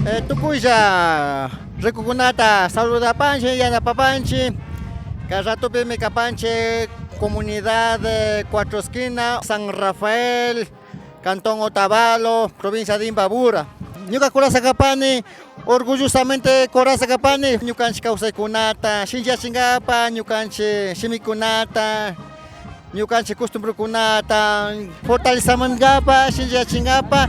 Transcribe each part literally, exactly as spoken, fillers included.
Eh, tukuylla rikukunata saludapanchik, yanapapanchik. Kay ratopimi kapanchik comunidad, eh, Cuatro Esquina, San Rafael, cantón Otavalo, provincia de Imbabura. Ñuka coraza kapani, orgullosamente coraza kapani, ñukanchik kawsaykunata shinchiyachinkapak, ñukanchik shimikunata, ñukanchik costumbrekunata fortalezamankapak, shinchiyachinkapak.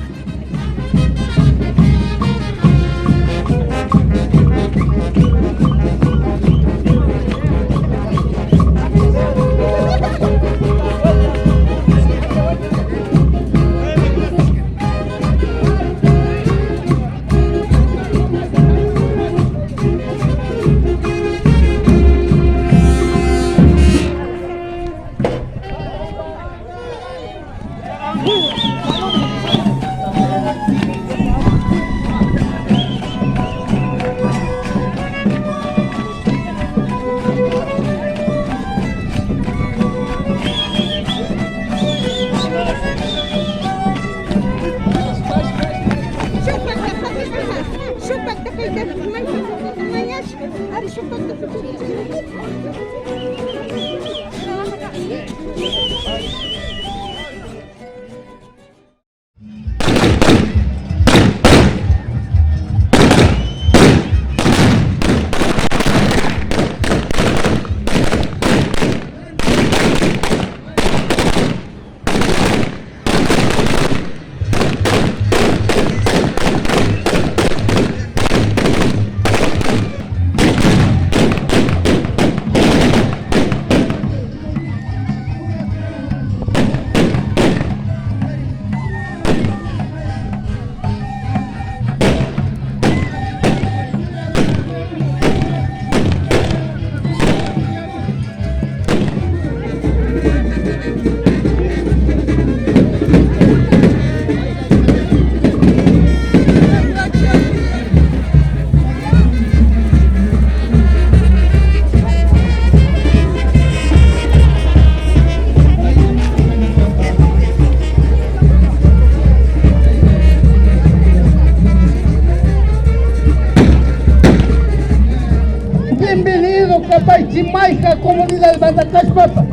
Bienvenido kapaychik mayjan comunidadmanta kashpapash.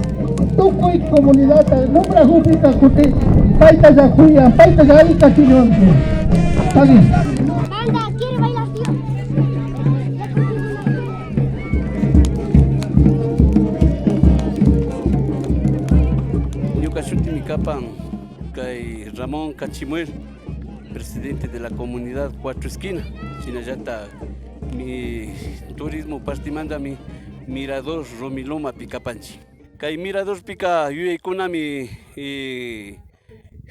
Tukuy comunidadta nombrajukpika kutin paytalla kuyan, paytalla alli kachunwanki. Está bien. Banda, quiere bailar, tío. Ñuka shutimi kapan kay Ramón Cachimuel, presidente de la comunidad Cuatro Esquina. Shinallata mi turismo partemantami Mirador Rumi Lomapi kapanchik. Kay Miradorpika yuyaykunami, eh,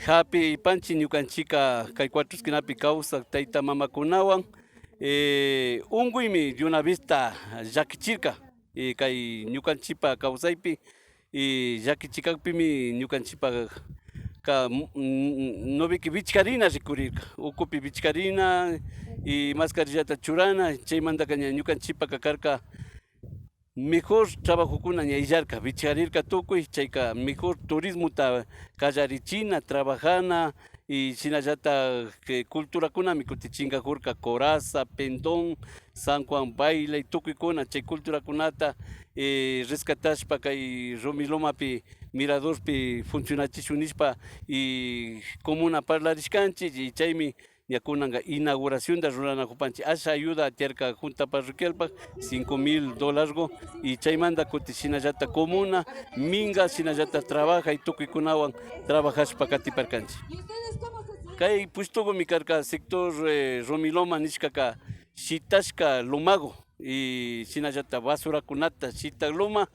hapipanchik ñukanchikka kay Cuatro Esquinapi kawsak tayta mamakunawan, eh, unkuymi de una vista llakichirka, eh, kay ñukanchikpa kawsaypi, eh, llakichikakpimi ñukanchikpa ka, mm, mm, noviki wichkarina rikurirka, ukupi wichkarina y mascarillata churana, chaymantaka ña ñukanchikpaka karka mejor trabajokuna ña illarka, wichkarirka tukuy, chayka mejor turismota kallarichina, trabajana, y shinallata, eh, culturakunami kutin chinkakurka, coraza, pendón, San Juan baile, tukuykuna chay culturakunata, eh, rescatashpa kay Rumi Lomapi, Miradorpi funcionachishun nishpa, y comuna parlarishkanchik, y chaymi ña kunanka inauguracionta ruranakupanchik. Asha ayuda tiyarka junta parroquialpak cinco mil dólargo, y chaymanta kutin shinallata comuna, minga, shinallata trabaja y tukuykunawan trabajashpa katiparkanchik. Kay puestukumi karka sector, eh, Rumi Loma nishkaka shitashka lomago, y shinallata basurakunata shitak loma,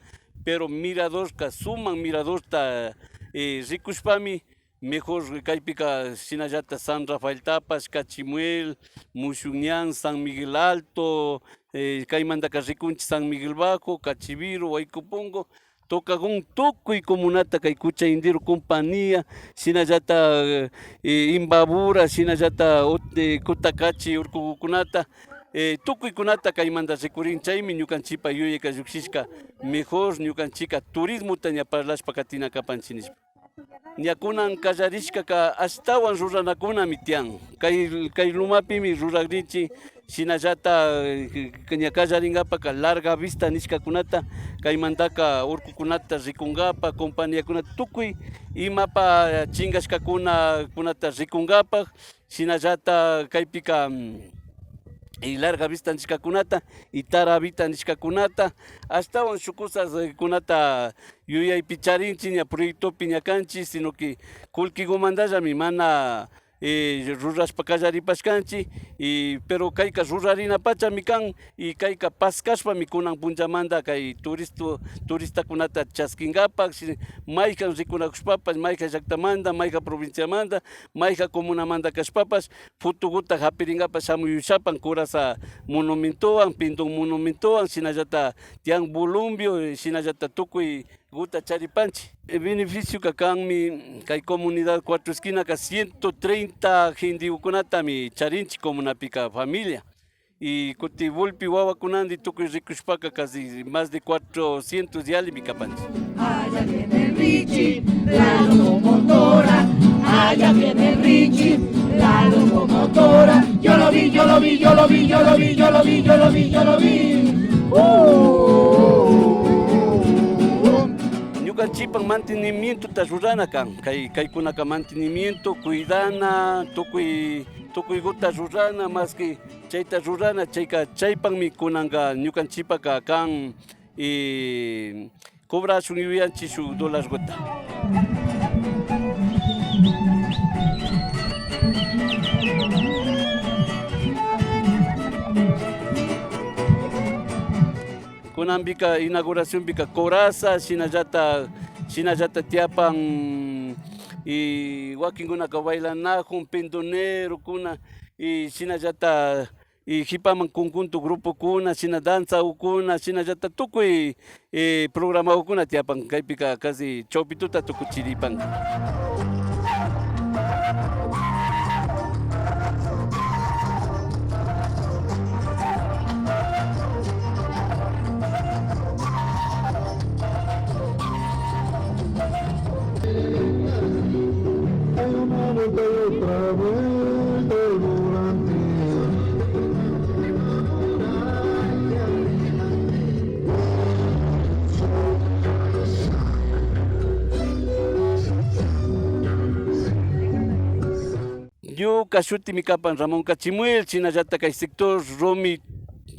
pero miradorka sumak miradorta, eh, rikushpami, mejor kaypika shinallata San Rafaeltapash, Cachimuel, Mushuk Ñan, San Miguel Alto, eh, kaymantaka rikunchik San Miguel Bajo, Cachiviru, Waykupunku, Tocagón, tukuy comunata kay Kucha Indiro Compañía, shinallata, eh, Imbabura, shinallata ot-, eh, Cotacachi urkukunata, eh, tukuykunata kaymanta rikurin, chaymi ñukanchikpa yuyayka llukshishka, mejor ñukanchikka turismota ña parlashpa katina kapanchik nishpa. Ña kunan kallarishkaka ashtawan ruranakunami tiyan. Kay, kay lumapimi rurakrinchik, shinallata, eh, ña kallarinkapaka larga vista nishkakunata, kaymantaka urkukunata rikunkapak, compañiakunata, tukuy imapa chinkashkakunakunata rikunkapak, shinallata kaypika, mm, y larga vista nishkakunata y taravita nishkakunata, ashtawan shuk cosaskunata yuyaypi charinchik, ña proyectopi ña kanchik, sino que kullkikumantallami mana, eh, rurashpa kallaripashkanchik, y, pero kayka rurarina pachami kan, y kayka paskashpami kunan punllamanta kay turisto-, turistakunata chaskinkapak, shi-, mayjan rikunakushpapash, mayjan llaktamanta, mayjan provinciamanta, mayjan comunamanta kashpapash, fotokuta hapirinkapak shamuyushapan Coraza monumentowan, Pindón monumentowan, shinallata tiyan Bulumbio, shinallata tukuykuta charipanchik. Eh, beneficioka kanmi, kay comunidad Cuatro Esquinaka ciento treinta gentekukunatami charinchik comunapika familia. Y kuti Volpi wawakunandi tukuy rikushpaka casi más de cuatrocientos yalimi kapanchik. Allá viene Richie, la locomotora. Allá viene Richie, la locomotora. Yo lo vi, yo lo vi, yo lo vi, yo lo vi, yo lo vi, yo lo vi, yo lo vi, yo lo vi. Uh. Ñukanchikpak mantenimientota rurana kan. Kay, kaykunaka mantenimiento, cuidana, tukuy, tukuykuta rurana, más que chayta rurana, chayka, chaypakmi kunanka ñukanchikpaka kan, eh, cobrashun yuyanchik shuk dólarkuta. Kunanpika inauguracionpika Coraza, shinallata, shinallata tiyapan, y wakinkunaka bailanakun, pindonerokuna, y shinallata, y hipaman conjunto grupokuna, shina danzakuna, shinallata tukuy, eh, programakuna tiyapan. Kaypika casi chawpituta tukuchiripan. Ñuka shutimi kapan Ramón Cachimuel, shinallata kay sector Rumi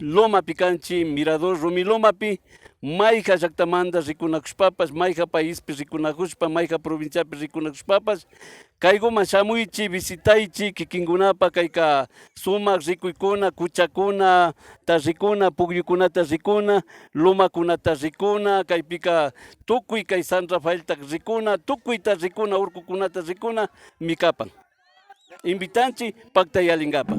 Lomapi kanchik, Mirador Rumi Lomapi, mayjan llaktamanta rikunakushpapash, mayjan paispi rikunakushpa, mayjan provinciapi rikunakushpapash, kaykuman shamuychik, visitaychik, kikinkunapa kayka sumak rikuykuna, kuchakunata rikuna, pukyukunata rikuna, lomakunata rikuna, kaypika tukuy kay San Rafaelta rikuna, tukuyta rikuna, urkukunata rikunami kapan. Invitanchik paktayalinkapak.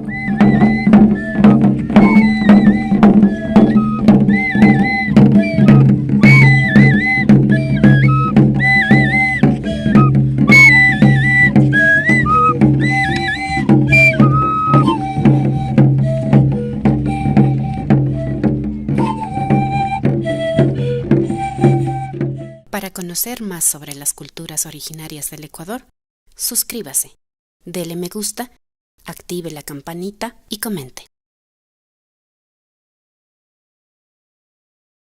Para conocer más sobre las culturas originarias del Ecuador, suscríbase, dele me gusta, active la campanita y comente.